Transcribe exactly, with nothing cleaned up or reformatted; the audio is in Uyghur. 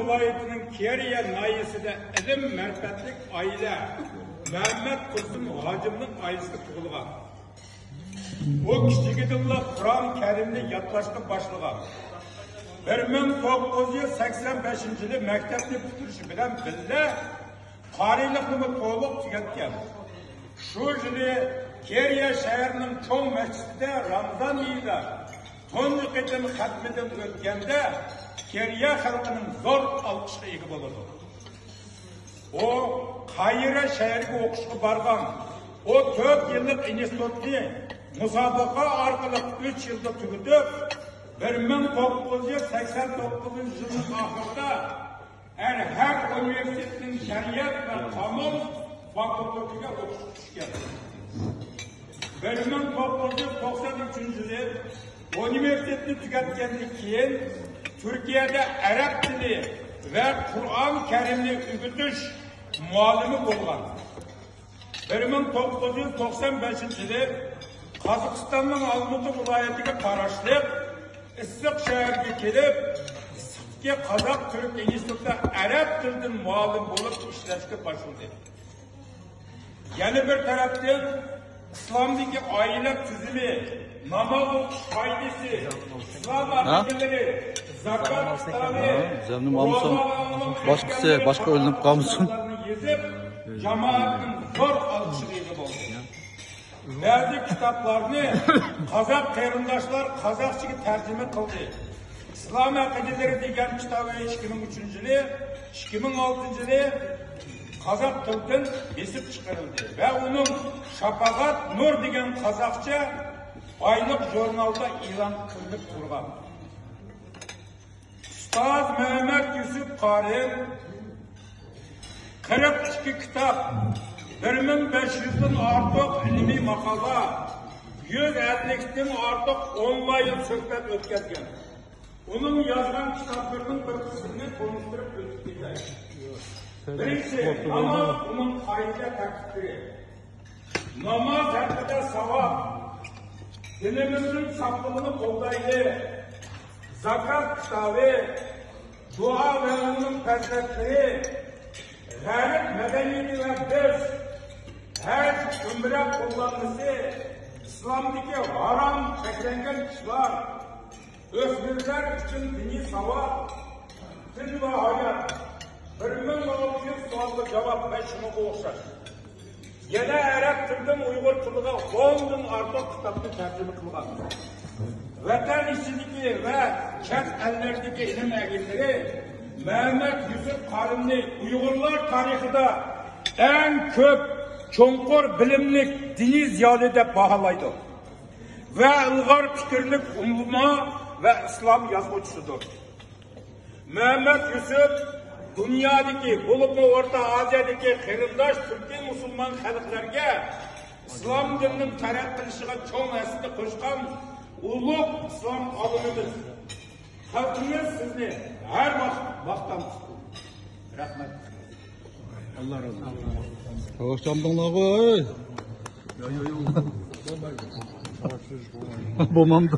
ۋىلايىتىنىڭ كېرىيە ناھىيەسىدە ئىلىم-مەرىپەتلىك ئائىلە مەمەت تۇرسۇن ھاجىمنىڭ ئائىلىسىدە تۇغۇلغان. ئۇ كىچىكىدىنلا قۇرئان كەرىمنى يادلاشقا باشلىغان. بىر مىڭ توققۇز يۈز سەكسەن بەشىنچى يىلى مەكتەپنى پۈتتۈرۈشى بىلەن بىللە، قارىيلىقنىمۇ تولۇق تۈگەتكەن. شۇ يىلى كېرىيە شەھىرىنىڭ چوڭ مەسچىتىدە رامىزان ئېيىدا تۇنجى قېتىم خەتمىدىن ئۆتكەندە، كېرىيە خەلقىنىڭ زور ئالقىشىغا ئىگە بولىدۇ. ئۇ قاھىرە شەھىرىگە ئوقۇشقا بارغان. ئۇ تۆت يىللىق ئىنستىتۇتنى مۇسابىقە ئارقىلىق ئۈچ يىلدا تۈگىتىپ، بىر مىڭ توققۇز يۈز سەكسەن توققۇزىنچى يىلنىڭ ئاخىرىدا ئەرھەر ئۇنىۋېرسىتېتىنىڭ شەرىئەت ۋە قانۇن فاكۇلتېتىگە ئوقۇشقا چۈشكەن. بىر مىڭ توققۇز يۈز توقسان ئۈچىنچى يىلى ئۇنىۋېرسىتېتنى تۈگەتكەندىن كېيىن، تۈركىيەدە ئەرەب تىلى ۋە قۇرئان كەرىمنى ئۆگىتىش مۇئەللىمى بولغان. بىر مىڭ توققۇز يۈز توقسان بەشىنچى يىلى قازاقىستاننىڭ ئالمۇتا ۋىلايىتىگە قاراشلىق ئىسسىق شەھەرگە كېلىپ، ئىسسىقتىكى قازاق تۈرك ئىنستىتۇتىدا ئەرەب تىلىدىن مۇئەللىم بولۇپ ئىشلەشكە باشلىدى. يەنە بىر تەرەپتىن، ئىسلامدىكى ئائىلە تۈزۈمى، ناماز ئوقۇش قائىدىسى، ئىسلام ئەقىدىلىرى، زاكات كىتابى، زەمنىم ئالمىسۇن، باشقىسى، باشقا ئۆيلىنىپ قالمىسۇن. يېزىپ، جامائەتنىڭ زور ئالقىشىغا ئىگە بولدى. بەزى كىتابلارنى قازاق قېرىنداشلار قازاقچىغا تەرجىمە قىلدى. ئىسلام ئەقىدىلىرى دېگەن كىتابى ئىككى مىڭ ئۈچىنچى يىلى، ئىككى مىڭ ئالتىنچى يىلى قازاق تىلىدىن بېسىپ چىقىرىلدى ۋە ئۇنىڭ شاپاغات نۇر دېگەن قازاقچە ئايلىق ژۇرنالدا ئېلان قىلىنىپ تۇرغان. ئۇستاز مەمەت يۈسۈپ قارى قىرىق ئىككى كىتاب، بىر مىڭ بەش يۈزدىن ئارتۇق ئىلمىي ماقالە، يۈز ئەللىكتىن ئارتۇق ئونلاين سۆھبەت ئۆتكەزگەن. ئۇنىڭ يازغان كىتابلىرىنىڭ بىر قىسمىنى تونۇشتۇرۇپ ئۆتۈپ كېتەي. بىرىنچى، ناماز، ئۇنىڭ قائىدە تەرتىپلىرى. ناماز ھەققىدە ساۋات، دىنىمىزنىڭ ساپلىقىنى قوغدايلى، زاكات كىتابى، دۇئا ۋە ئۇنىڭ پەزىلەتلىرى، غەرب مەدەنىيىتى ۋە بىز، ھەج، ئۈمرە قوللانمىسى، ئىسلامدىكى ھارام، چەكلەنگەن ئىشلار، ئۆسمۈرلەر ئۈچۈن دىنىي ساۋات، دىن ۋە ھايات، بىر مىڭ ئالتە يۈز سوئالغا جاۋاب ۋە شۇنىڭغا ئوخشاش يەنە ئەرەب تىلىدىن ئۇيغۇر تىلىغا ئوندىن ئارتۇق كىتابنى تەرجىمە قىلغان. ۋەتەن ئىچىدىكى ۋە چەت ئەللەردىكى ئىلىم ئەھلىلىرى مەمەت يۈسۈپ قارىمنى ئۇيغۇرلار تارىخىدا ئەڭ كۆپ، چوڭقۇر بىلىملىك دىنىي زىيالىي دەپ باھالايدۇ ۋە ئىلغار پىكىرلىك ئۇلىما ۋە ئىسلام يازغۇچىسىدۇر. مەمەت يۈسۈپ دۇنيادىكى، بولۇپمۇ ئورتا ئازىيادىكى قېرىنداش تۈركىي مۇسۇلمان خەلقلەرگە ئىسلام دىنىنىڭ تەرەققىي قىلىشىغا چوڭ ھەسسە قوشقان ئۇلۇغ ئىسلام ئالىمىمىز. خەلقىمىز سىزنى ھەر ۋاقىت ماختاپ تۇتىدۇ. رەھمەت. ئاللا رازى بولسۇن. خوش چامدىڭلارغۇ. بولمامدۇ.